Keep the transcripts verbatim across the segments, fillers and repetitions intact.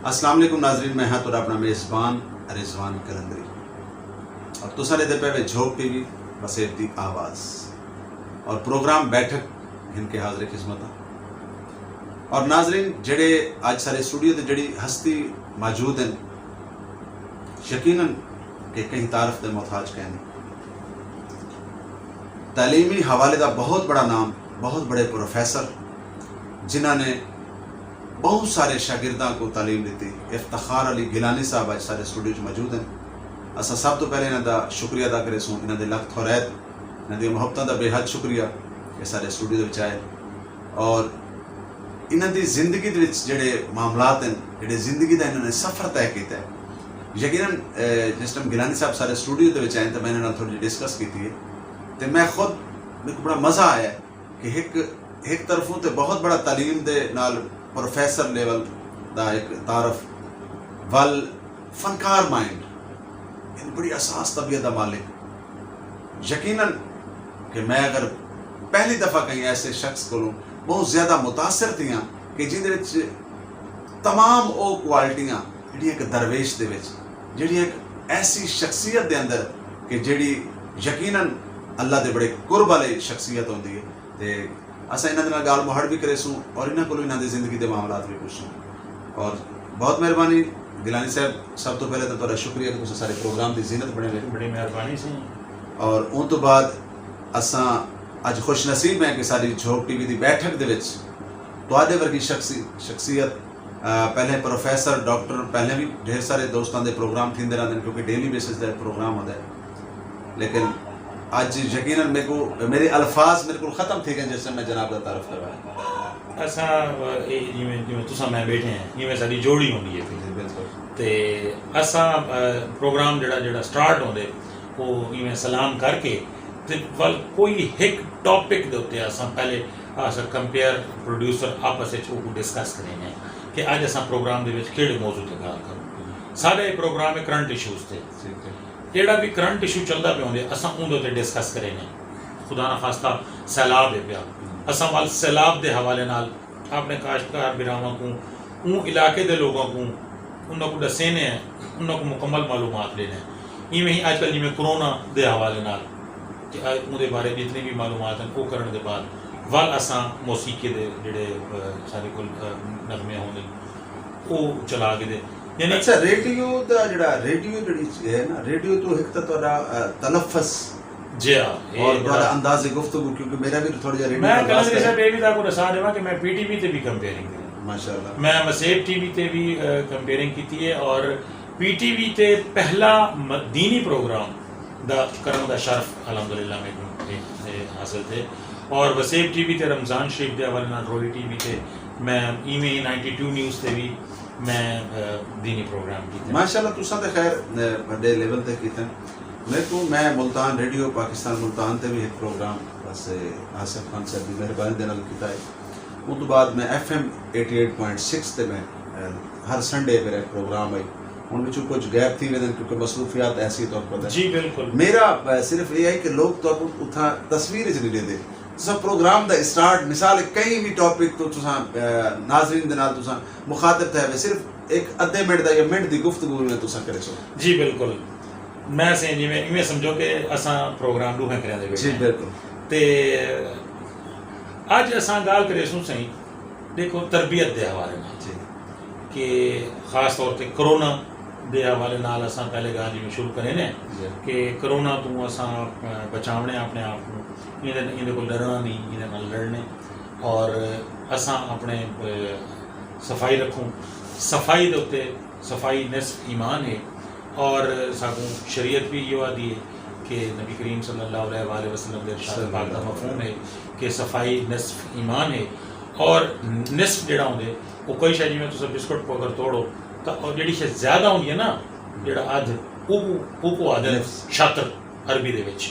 السلام علیکم ناظرین، میں ہاں تہاݙا اپݨا میزبان رضوان قلندری اور تساں ݙیہدے پئے وے جھوک ٹی وی وسیب دی آواز اور پروگرام بیٹھک گھن کے حاضر خدمت ہاں۔ اور ناظرین، جڑے اڄ سارے اسٹوڈیو تے جڑی ہستی موجود ہیں، یقیناً کہ کہیں تعارف دے محتاج کہیں نہیں۔ تعلیمی حوالے دا بہت بڑا نام، بہت بڑے پروفیسر، جنہاں نے بہت سارے شاگرداں کو تعلیم ݙتی۔ افتخار علی گیلانی صاحب اڄ سارے اسٹوڈیو وچ موجود ہیں۔ اساں سب تو پہلے انہاں دا شکریہ ادا کریسوں، انہاں دے لکھ تھوریت، انہاں دی محبتاں دا بے حد شکریہ کہ سارے اسٹوڈیو دے وچ آئے۔ اور انہاں دی زندگی دے وچ جڑے معاملات ہیں، جڑے زندگی دا انہاں نے سفر طے کیتا ہے، یقیناً، اے، جس ٹائم گیلانی صاحب سارے اسٹوڈیو دے وچ آئے تو میں انہاں نال تھوڑی جی ڈسکس کیتی ہے، تے میں خود، میرے کو بڑا مزہ آیا ہے کہ ایک ایک طرفوں تے بہت بڑا تعلیم دے نال پروفیسر لیول دا ایک تعارف، ول فنکار مائنڈ، یعنی بڑی حساس طبیعت دا مالک۔ یقیناً کہ میں اگر پہلی دفعہ کہیں ایسے شخص کولوں بہت زیادہ متاثر تھیاں کہ جیندے وچ تمام او کوالٹیاں جڑی ایک درویش دے وچ، جڑی ایک ایسی شخصیت دے اندر کہ جڑی یقیناً اللہ دے بڑے قرب والے شخصیت ہوندی ہے۔ تے اساں انہاں دے نال ڳالھ مہاڑ وی کریسوں اور انہاں کولوں انہاں دی زندگی دے معاملات وی پچھسوں۔ اور بہت مہربانی گیلانی صاحب، سب توں پہلے تاں تہاݙا شکریہ کہ تساں سارے پروگرام دی زینت بݨے وے۔ بڑی مہربانی سئیں۔ اور اوں توں بعد اساں اڄ خوش نصیب ہیں کہ ساݙی جھوک ٹی وی دی بیٹھک دے وچ تہاݙے ورگی شخصی شخصیت، آ، پہلے پروفیسر، ڈاکٹر، پہلے وی ڈھیر سارے دوستاں دے پروگرام تھیندے رہندے نے، کیونکہ ڈیلی بیسس تے پروگرام ہوندا ہے۔ لیکن اڄ یقیناً میرے کو، میرے الفاظ میرے کو ختم تھی گئے جس ٹائم میں جناب دا تعارف کروایا۔ اساں، اے، جیویں، جیویں تساں میں بیٹھے ہیں، ایویں ساݙی جوڑی ہوندی ہے پئی۔ جی، بالکل۔ تے اساں، آ، پروگرام جڑا، جڑا سٹارٹ ہوندے، او ایویں سلام کر کے تے ول کوئی ہک ٹاپک دے اُتے اساں پہلے، اساں کمپیئر، پروڈیوسر آپس وچ اوکوں ڈسکس کریندے ہیں کہ اڄ اساں پروگرام دے وچ کیڑھے موضوع تے ڳالھ کروں۔ ساݙا اے پروگرام ہے کرنٹ ایشوز تے۔ ٹھیک ہے۔ جیڑھا وی کرنٹ ایشو چلدا پیا ہوندے، اساں اوندے اُتے ڈسکس کریندے ہیں۔ خدا نخواستہ سیلاب ہے پیا، اساں ول سیلاب دے حوالے نال اپݨے کاشتکار بھراواں کوں، اوں علاقے دے لوکاں کوں، انہاں کوں ݙسیندے ہیں، انہاں کوں مکمل معلومات ݙیندے ہیں۔ ایویں ہی اڄ کل جیویں کرونا دے حوالے نال کہ اڄ اوندے بارے جتنی وی معلومات ہن، او کرݨ دے بعد ول اساں موسیقی دے جڑے، آ، ساݙے کول، آ، نغمے ہوندے، او چلا کے دے، یعنی اچھا، ریڈیو دا جڑا، ریڈیو جڑی چیز ہے نا، ریڈیو تو ایک تو تہاݙا، آ، تلفظ جی ہاں، اے اور بڑا تہاݙا انداز گفتگو، کیونکہ میرا بھی تھوڑا جہا ریڈیو میں نال واسطہ کلندری صاحب ہے۔ اے بھی تاکوں ڈسا ݙیواں کہ میں پی ٹی وی تے بھی کمپیئرنگ کری۔ ماشاءاللہ۔ میں وسیب ٹی وی تے بھی، آ، کمپیئرنگ کیتی ہے اور پی ٹی وی تے پہلا م-، دینی پروگرام دا کرݨ دا شرف الحمدللہ میکوں اے، اے حاصل تھے۔ اور وسیب ٹی وی تے رمضان شریف دے حوالے نال روہی ٹی وی تے میں ایویں ہی نائنٹی ٹو نیوز تے بھی میں، آ، دینی پروگرام کیتے۔ ماشاءاللہ، تساں تے خیر، آ، وݙے لیول تے کیتے۔ میکوں، میں ملتان، ریڈیو پاکستان ملتان تے بھی ایک پروگرام بس، آ، آصف خان صاحب دی مہربانی دے نال کیتا ہے۔ اوں توں بعد میں F M eighty eight point six تے میں، آ، ہر سنڈے میرا ایک پروگرام ہے۔ ہݨ وچوں کجھ گیپ تھی ویندن کیونکہ مصروفیات ایسی طور پر ہے۔ جی، بالکل۔ میرا، آ، صرف اے ہے کہ لوگ تہاکوں اتھاں تصویر وچ نہیں ݙیہدے۔ تساں پروگرام دا اسٹارٹ، مثال، کہیں بھی ٹاپک تو تساں، آ، ناظرین دے نال تساں مخاطب تھئے وے، صرف ایک ادھے منٹ دا یا منٹ دی گفتگو میں تساں کریسو۔ جی، بالکل۔ میں سئیں جیویں، ایویں سمجھو کہ اساں پروگرام ݙوہیں کریندے بیٹھے جی، ہیں۔ بالکل۔ تے اڄ اساں ڳالھ کریسوں سئیں، ݙیکھو، تربیت دے حوالے نال جی۔ کہ خاص طور تے کرونا دے حوالے نال اساں پہلے ڳالھ جیویں شروع کریندے ہیں جی۔ کہ کرونا توں اساں، آ، بچاوݨے اپݨے آپ کوں، ایندے، ایندے کول ݙرݨا نہیں، ایندے نال لڑݨے اور اساں اپݨے، آ، صفائی رکھوں۔ صفائی دے اُتے، صفائی نصف ایمان ہے اور ساکوں شریعت بھی ایہو آہدی ہے کہ نبی کریم صلی اللہ علیہ وآلہ وسلم دے ارشاد پاک دا مفہوم ہے کہ صفائی نصف ایمان ہے اور نصف جڑا ہوندے، او کوئی شے، جیویں تساں بسکٹ کوں اگر توڑو تاں او جڑی شے زیادہ ہوندی ہے نا، جڑا ادھ، اوکوں، اوکوں آہدے نصف۔ شطر عربی دے وچ۔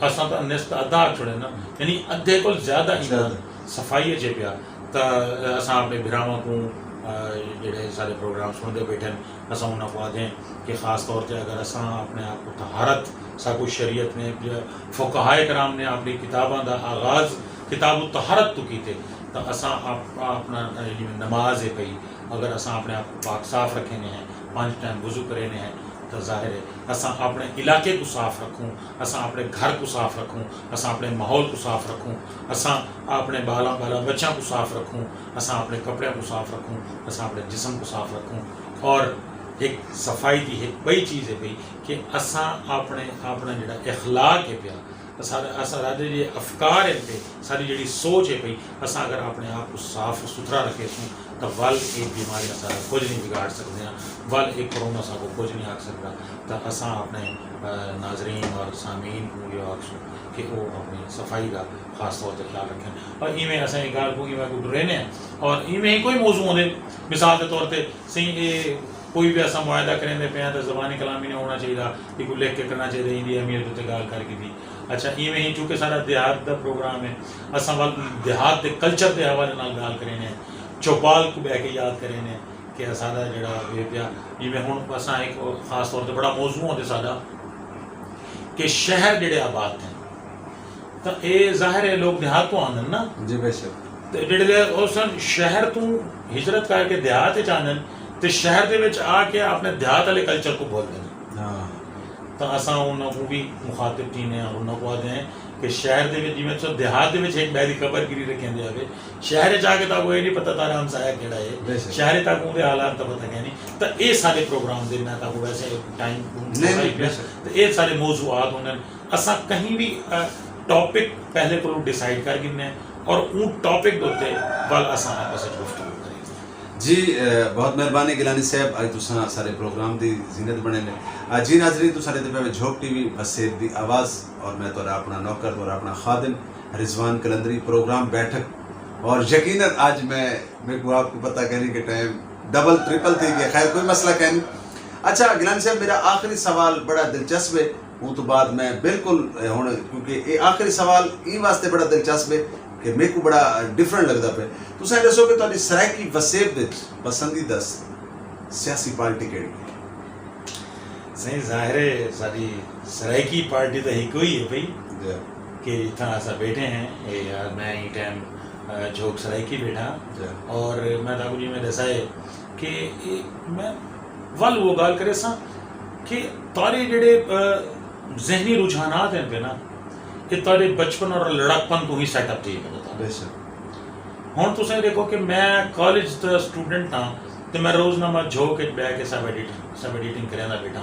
اساں تاں نصف تاں ادھا آکھ چھوڑے نا، یعنی ادھے کول زیادہ ایمان۔ زیادہ۔ صفائی اچ ہے پیا۔ تاں اساں اپݨے بھراواں کوں، آ، جڑے سارے پروگرام سݨدے بیٹھے ہن، اساں انہاں کوں آہدے ہیں کہ خاص طور تے اگر اساں اپݨے آپ کوں طہارت، ساکوں شریعت نے، فقہائے کرام نے اپݨی کتاباں دا آغاز کتاب الطہارت توں کیتے، تاں اساں آپ، اپݨا، آ، جیویں نماز ہے پئی، اگر اساں اپݨے آپ کوں پاک صاف رکھیندے ہیں، پنج ٹائم وضو کریندے ہیں، تاں ظاہر ہے اساں اپݨے علاقے کوں صاف رکھوں، اساں اپݨے گھر کوں صاف رکھوں، اساں اپݨے ماحول کوں صاف رکھوں، اساں اپݨے ٻالاں ٻالاں بچیاں کوں صاف رکھوں، اساں اپݨے کپڑیاں کوں صاف رکھوں، اساں اپݨے جسم کوں صاف رکھوں۔ اور ہک صفائی دی ہک ٻئی چیز ہے بھئی کہ اساں اپݨے اپݨا جیڑھا اخلاق ہے پیا، اساݙا اساݙے جیڑھے افکار ہن پئے، ساݙی جیڑھی سوچ ہے پئی، اساں اگر اپݨے آپ کوں صاف ستھرا رکھیسوں تاں ول اے بیماریاں ساݙا کجھ نہیں بگاڑ سڳدیاں، ول اے کرونا ساکوں کجھ نہیں آکھ سڳدا۔ تاں اساں اپݨے ناظرین اور سامعین کوں ایہو آکھسوں کہ او اپݨی صفائی دا خاص طور تے خیال رکھن۔ اور ایویں اساں اے ڳالھ کوں ایویں اڳوں ڈرینے ہیں اور ایویں ہی کوئی موضوع ہوندے، مثال دے طور تے سئیں اے کوئی وی اساں معاہدہ کریندے پئے ہیں تاں زبانی کلامی نہیں ہونا چاہیدا، ایکوں لکھ کے کرنا چاہیدا، ایندی اہمیت اتے ڳالھ کر گھدی۔ اچھا ایویں ہی چونکہ ساݙا دیہات دا پروگرام ہے، اساں ول دیہات دے کلچر دے حوالے نال ڳالھ کرینے ہیں، چوپال کوں ٻہہ کے یاد کرینے ہیں کہ اساݙا جیڑھا وے پیا، جیویں ہݨ اساں ہک خاص طور تے بڑا موضوع ہوندے ساݙا کہ شہر جیڑھے آباد تھئن تاں اے ظاہر ہے لوک دیہات توں آندن نا۔ جی بے شک۔ تے جیڑھے لے او سن شہر توں ہجرت کر کے دیہات اچ آندن تے شہر دے وچ آ کے اپݨے دیہات آلے کلچر کوں بھل ݙیندن۔ ہاں۔ تاں اساں انہاں کوں وی مخاطب تھیندے ہیں، انہاں کوں آہدے ہیں کہ شہر دے وچ جیویں تساں دیہات دے وچ ہک ٻئے دی خبر گیری رکھیندے ہاوے، شہر اچ آ کے تہاکوں اے نی پتہ تہاݙا ہمسایہ کیڑھا ہے، بے شک۔ شہر اچ تہاکوں اوندے حالات دا پتہ کینی۔ تاں اے سارے پروگرام دے میں تہاکوں ویسے ٹائم نہیں، نہیں، بے شک۔ تے اے سارے موضوعات ہوندن۔ اساں کہیں وی ٹاپک پہلے کولوں ڈیسائیڈ کر گھننے ہیں اور اوں ٹاپک دے اتے ول اساں آپس وچ گفتگو کریں۔ جی، بہت مہربانی گیلانی صاحب، اڄ تساں سارے پروگرام دی زینت بݨے نے۔ جی ناظرین، تساں ݙیہدے پئے جھوک ٹی وی وسیب دی آواز اور میں تہاݙا اپݨا نوکر، تہاݙا اپݨا خادم رضوان قلندری، پروگرام بیٹھک۔ اور یقیناً اڄ میں، میکوں آپ کوں پتہ کینی کہ ٹائم ڈبل ٹرپل تھی ڳیا، خیر کوئی مسئلہ کینی۔ اچھا گیلانی صاحب، میرا آخری سوال بڑا دلچسپ ہے، اوں توں بعد میں بالکل، اے، ہݨ کیونکہ اے آخری سوال ایں واسطے بڑا دلچسپ ہے کہ میکوں بڑا ڈفرنٹ لڳدا پئے۔ تساں اے ݙسو کہ تہاݙی سرائیکی وسیب وچ پسندیدہ س-، سیاسی پارٹی کیڑھی ہے؟ سئیں، ظاہر ہے ساݙی سرائیکی پارٹی تاں ہکو ہی ہے پئی جی۔ کہ جتھاں اساں بیٹھے ہیں، اے، میں ایں ٹائم، آ، جھوک سرائیکی بیٹھا ہاں۔ جی۔ اور میں تہاکوں جیویں ݙسائے کہ اے میں ول او ڳالھ کریساں کہ تہاݙے جیڑھے، آ، ذہنی رجحانات ہن پئے نا، اے تہاݙے بچپن اور لڑکپن توں ہی سیٹ اپ تھی پئے ہن۔ بے شک۔ ہݨ تساں ݙیکھو کہ میں کالج دا سٹوڈنٹ ہاں تے میں روزنامہ جھوک اچ ٻہہ کے سب ایڈیٹ، سب ایڈیٹنگ کریندا بیٹھا۔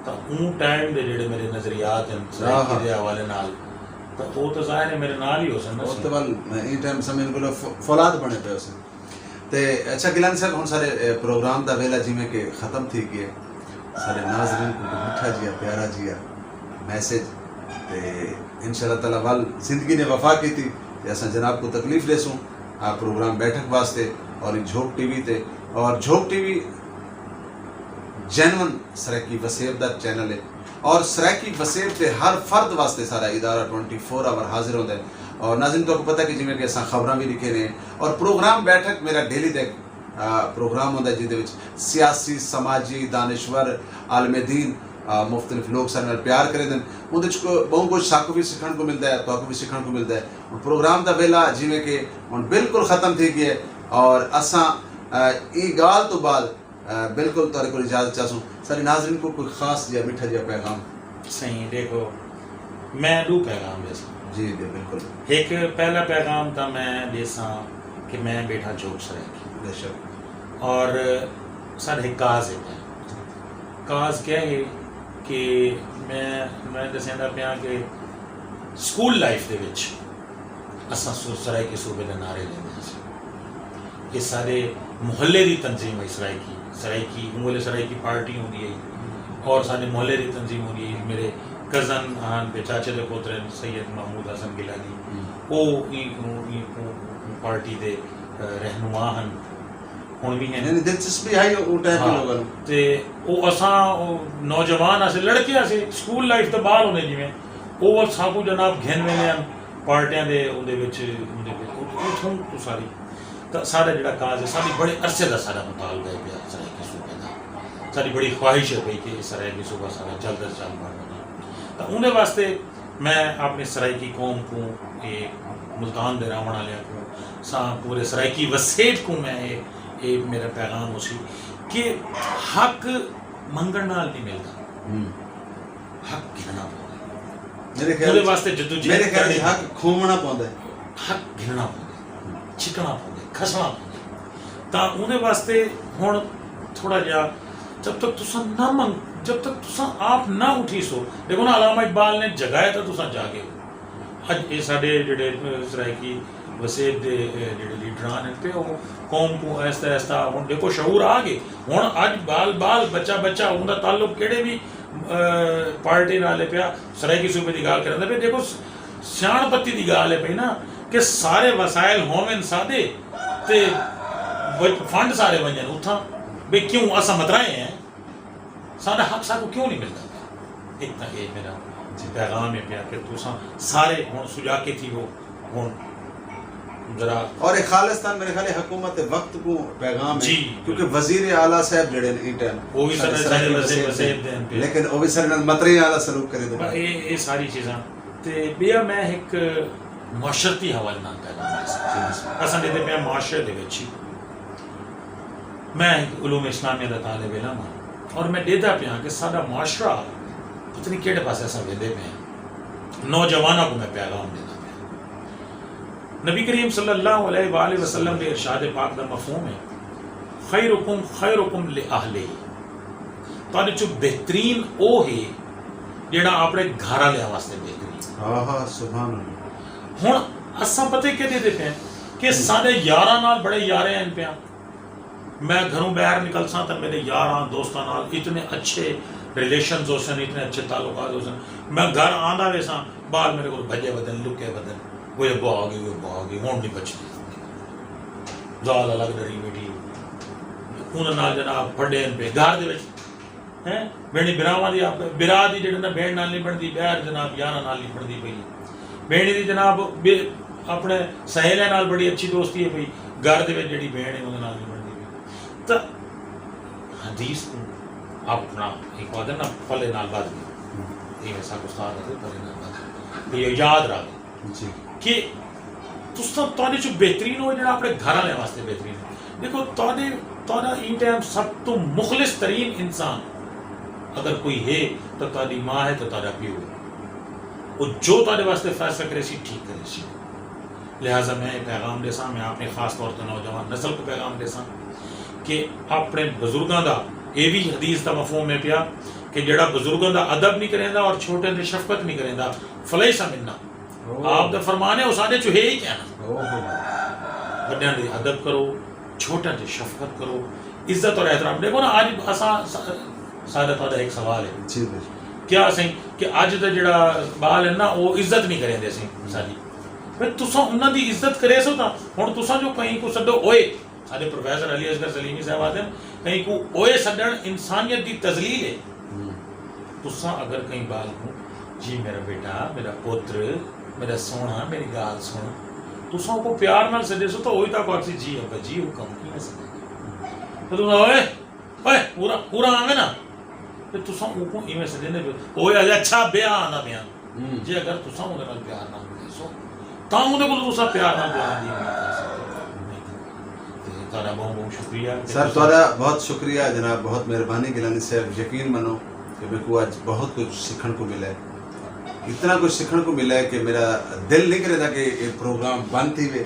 تاں اوں ٹائم دے جیڑھے میرے نظریات ہن ہاں، سرائیکی ہاں۔ دے حوالے نال، تاں او تاں ظاہر ہے میرے نال ہی ہوسن نا او سئیں۔ تاں ول میں ایں ٹائم سمجھ گھلو ف-، فولاد بݨے پئے ہوسن۔ تے اچھا گیلانی صاحب، ہݨ سارے، اے، پروگرام دا ویلا جیویں کہ ختم تھی ڳئے، سارے ناظرین کوں کوئی مٹھا جیہا، پیارا جیہا میسج، تے انشاءاللہ تعالیٰ ول زندگی نے وفا کیتی تے اساں جناب کوں تکلیف ݙیسوں آ پروگرام بیٹھک واسطے اور جھوک ٹی وی تے، اور جھوک ٹی وی جینون سرائیکی وسیب دا چینل ہے۔ اور سرائیکی وسیب تے ہر فرد واسطے سارا ادارہ ٹوئنٹی فور آور حاضر ہوندا ہے۔ اور ناظرین، تہاکوں پتہ کہ جیویں کہ اساں خبراں وی لکھیندے ہیں اور پروگرام بیٹھک میرا ڈیلی دا ہک، آ، پروگرام ہوندا ہے جیندے وچ سیاسی، سماجی، دانشور، عالم دین، آ، مختلف لوگ ساݙے نال پیار کریندن۔ اوندے وچ کو-، ٻہوں کجھ ساکوں وی سکھݨ کوں ملدا ہے، تہاکوں وی سکھݨ کوں ملدا ہے۔ ہݨ پروگرام دا ویلا جیویں کہ ہݨ بالکل ختم تھی ڳیا ہے اور اساں، آ، ایں ڳالھ توں بعد آ، بالکل تہاݙے کول اجازت چاہسوں۔ سارے ناظرین کوں کوئی خاص جیہا مٹھا جیہا پیغام؟ سئیں ݙیکھو، میں ݙو پیغام ݙیساں۔ جی، جی، بالکل۔ ہک پہلا پیغام تاں میں ݙیساں کہ میں ٻیٹھاں جھوک سرائیکی۔ بے شک۔ اور ساݙے کاز ہک ہے۔ کاز کیا ہے کہ میں، میں ݙسیندا پیاں کہ سکول لائف دے وچ اساں سو-، سرائیکی صوبے دے نعرے ݙیندے ہاسے۔ اے ساݙے محلے دی تنظیم ہئی سرائیکی، سرائیکی، اوں ویلے سرائیکی پارٹی ہوندی ہئی اور ساݙے محلے دی تنظیم ہوندی ہئی۔ میرے کزن ہن تے چاچے دے پتر ہن سید محمود حسن گیلانی، ہوں۔ او ایں، اوں، ایں، اوں، اوں پارٹی دے، آ، رہنما ہن۔ ہݨ وی ہن۔ یعنی دلچسپی ہئی او ٹائم دے ہاں۔ لوگاں نوں۔ تے او اساں، او نوجوان ہاسے، لڑکے ہاسے، سکول لائف تاں ٻاہر ہوندے جیویں، او ول ساکوں جناب گھن ویندے ہن پارٹیاں دے، اوندے وچ، اوندے وچ، او-، اتھوں توں ساری۔ تاں ساݙا جیڑھا کاز ہے، ساݙی بڑے عرصے دا ساݙا مطالبہ ہے پیا سرائیکی صوبے دا۔ ساݙی بڑی خواہش ہے پئی کہ سرائیکی صوبہ ساݙا جلد از جلد بݨ ونڄے۔ تاں اوندے واسطے میں اپݨی سرائیکی قوم کوں، اے ملتان دے رہوݨ آلیاں کوں، ساں پورے سرائیکی وسیب کوں میں اے اے میرا پیغام ہوسی کہ حق منگݨ نال نہیں ملدا، ہوں۔ حق گھننا پوندا۔ میرے اودے خیال واسطے جدوجہد میرے خیال کرنی چ حق کھوونا پوندا ہے۔ حق گھننا پوندا، چھکنا پوندا، کھسنا پوندا۔ تاں اودے واسطے ہن تھوڑا جہا جب تک تساں نہ منگ جب تک تساں آپ نہ اٹھی سو، دیکھو نا، علامہ اقبال نے جگایا تاں تساں جاگے ہو۔ اج اے ساڈے جڑے سرائیکی وسیب دے جڑے لیڈران ہیں پہ وہ قوم کو آہستہ آہستہ ہن دیکھو شعور آ گئے۔ ہن اج بال بال، بچہ بچہ، اوندا تعلق کیڑے بھی پارٹی نال ہے پیا۔ سرائیکی صوبے دی گال کرندا پیا۔ دیکھو، سیاݨ پتی دی گال ہے پئی نا، کہ سارے وسائل ہوون سادے تے فنڈ سارے ونجن اتھاں۔ بے کیوں اساں مترائے ہیں؟ ساڈا حق ساکوں کیوں نہیں ملدا پیا؟ ایک تاں اے میرا پیغام ہے پیا کہ تساں سارے ہن سجاکے تھی وہ ہن ذرا اور ایک خالصتان میرے خیال حکومت وقت کو پیغام ہے، جی، کیونکہ وزیر اعلیٰ صاحب جڑے ہیں ان ٹائم وہ بھی سارے سارے وسیب وسیب دے ہیں پیا۔ لیکن وہ بھی سارے نال مترے والا سلوک کرے دے۔ اے اے ساری چیزاں تے بیا میں ایک معاشرتی حوالے نال پیغام دے سکدے۔ اساں ݙیہدے پئے ہاں معاشرے دے وچ ہی۔ میں ہک علوم اسلامیہ دا طالب علم ہاں اور میں ݙیہدا پیا کہ ساݙا معاشرہ پتہ نہیں کیڑھے پاسے اساں ویندے پئے ہاں۔ نوجواناں کوں میں پیغام ݙیندا پیا۔ نبی کریم صلی اللہ علیہ وآلہ وسلم دے ارشاد پاک دا مفہوم ہے، خیرکم خیرکم لأہلہ۔ تہاݙے چوں بہترین او ہے جیڑھا اپݨے گھر آلیاں واسطے بہترین ہے۔ آہا سبحان اللہ۔ ہݨ اساں پتہ کیا ݙیہدے پئے ہیں کہ ساݙے یاراں نال بڑے یارے آئن پئے ہیں۔ میں گھروں ٻاہر نکلساں تاں میݙے یاراں دوستاں نال اتنے اچھے ریلیشنز ہوسن، اتنے اچھے تعلقات ہوسن۔ میں گھر آندا ویساں، ٻال میݙے کول بھڄے ودن، لکے ودن، وہ ابا آ ڳئی، وہ ابا آ ڳئی، ہݨ نہیں بچدی۔ ذال الگ ݙری ٻیٹھی، انہاں نال جناب پھݙین پئے گھر دے وچ۔ ہیں بھیݨی بھراواں دی آپ برا دی جڑے نا بھیݨ نال نہیں بݨدی، ٻاہر جناب یاراں نال نہیں بݨدی پئی۔ بھیݨی دی جناب بے اپݨے سہیلیاں نال بڑی اچھی دوستی ہے پئی، گھر دے وچ جڑی بھیݨ ہے اودے نال نہیں بݨدی پئی۔ تاں حدیث کوں اپݨا ایک وعدہ نا پلے نال ٻدھ ڳئے۔ ایویں ساکوں استاد آہدے پلے نال ٻدھ ڳئے۔ یہ یاد رہے۔ جی۔ کہ تساں تہاݙے چوں بہترین ہو جڑا اپݨے گھر آلیاں واسطے بہترین ہو۔ دیکھو تہاݙے تہاݙا ایں ٹائم سب توں مخلص ترین انسان اگر کوئی ہے تاں تہاݙی ماں ہے تاں تہاݙا پیو ہے۔ او جو تہاݙے واسطے فیصلہ کریسی ٹھیک کریسی۔ لہذا میں اے پیغام ݙیساں، میں اپݨے خاص طور تے نوجوان نسل کوں پیغام ݙیساں کہ اپݨے بزرگاں دا اے وی حدیث دا مفہوم ہے پیا کہ جڑا بزرگاں دا ادب نہیں کریندا اور چھوٹیاں دی شفقت نہیں کریندا فلیس منا۔ آپ دا فرمان ہے، او ساݙے چوں ہے ہی کیا نا۔ وݙیاں دی ادب کرو، چھوٹیاں دی شفقت کرو، عزت اور احترام۔ ݙیکھو نا اڄ اساں ساݙا تہاݙا ہک سوال ہے۔ جی بھائی۔ کیا سئیں کہ اڄ دا جڑا ٻال ہے نا او عزت نہیں کریندے سئیں ساݙی۔ بھئی تساں انہاں دی عزت کریسو تاں ہݨ تساں جو کہیں کوں سݙو اوئے، ساݙے پروفیسر علی اصغر سلیمی صاحب آہدن کہیں کوں اوئے سݙݨ انسانیت دی تذلیل ہے۔ تساں اگر کہیں ٻال کوں جی میرا بیٹا، میرا پتر، میرا سوہݨا، میری ڳالھ سݨ، تساں اوکوں پیار نال سݙیسو تاں اوہی تہاکوں آکھسی جی ابا جی حکم کیویں سݙیندے؟ تاں تساں اوئے اوئے پورا پورا آویں نا تے تساں اوکوں ایویں سݙیندے پئے اوئے آہدے اچھا بیا آندا پیاں۔ جی اگر تساں اوندے نال پیار نال ملیسو تاں اوندے کولوں تساں پیار نال پیار دی امید کر سڳدے ہو۔ تے تہاݙا ٻہوں ٻہوں شکریہ۔ سر تہاݙا بہت شکریہ جناب، بہت مہربانی گیلانی صاحب، یقین منو کہ میکوں اڄ بہت کجھ سکھݨ کوں ملا ہے، اتنا کجھ سکھݨ کوں ملا ہے کہ میرا دل نہیں کریندا کہ اے پروگرام بند تھیوے۔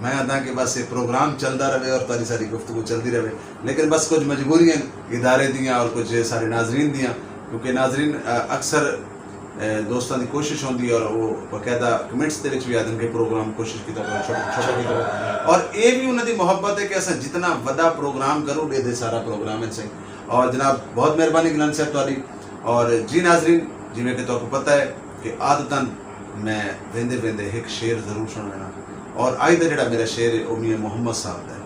میں آہداں کہ بس اے پروگرام چلدا رہے اور تہاݙی ساری گفتگو چلدی رہے، لیکن بس کجھ مجبوریاں ادارے دیاں اور کجھ سارے ناظرین دیاں، کیونکہ ناظرین اکثر دوستاں دی کوشش ہوندی ہے اور وہ باقاعدہ کمنٹس دے وچ وی آہدن کہ پروگرام کوشش کیتا کرو، چھوٹا چھوٹا کیتا کرو۔ اور اے وی انہاں دی محبت ہے کہ اساں جتنا وڈا پروگرام کروں ڈے دے سارا پروگرام ہے سائیں۔ اور جناب بہت مہربانی گلن صاحب تہاڈی۔ اور جی ناظرین، جویں کہ تہاکوں پتہ ہے کہ عادتاً میں ویندے ویندے ہک شعر ضرور سنوینا۔ اور اج دا جڑا میرا شعر ہے او میاں محمد صاحب دا ہے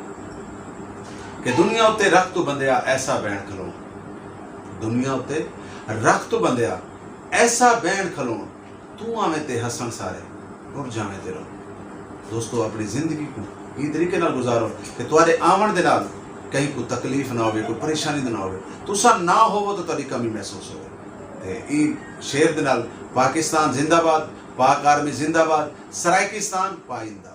کہ دنیا اتے رکھ تو بندیا ایسا بین کھلو، دنیا اتے رکھ تو بندیا ایسا بین کھلوݨ، توں آویں تے ہسݨ سارے، ٹر جاویں تے رو۔ دوستو، اپݨی زندگی کوں ایں طریقے نال گزارو کہ تہاݙے آوݨ دے نال کہیں کوں تکلیف نہ ہووے، کوئی پریشانی نہ ہووے۔ تساں نہ ہووو تاں تہاݙی کمی محسوس ہووے۔ تے ایں شعر دے نال پاکستان زندہ باد، پاک آرمی زندہ باد، سرائیکستان پائندہ۔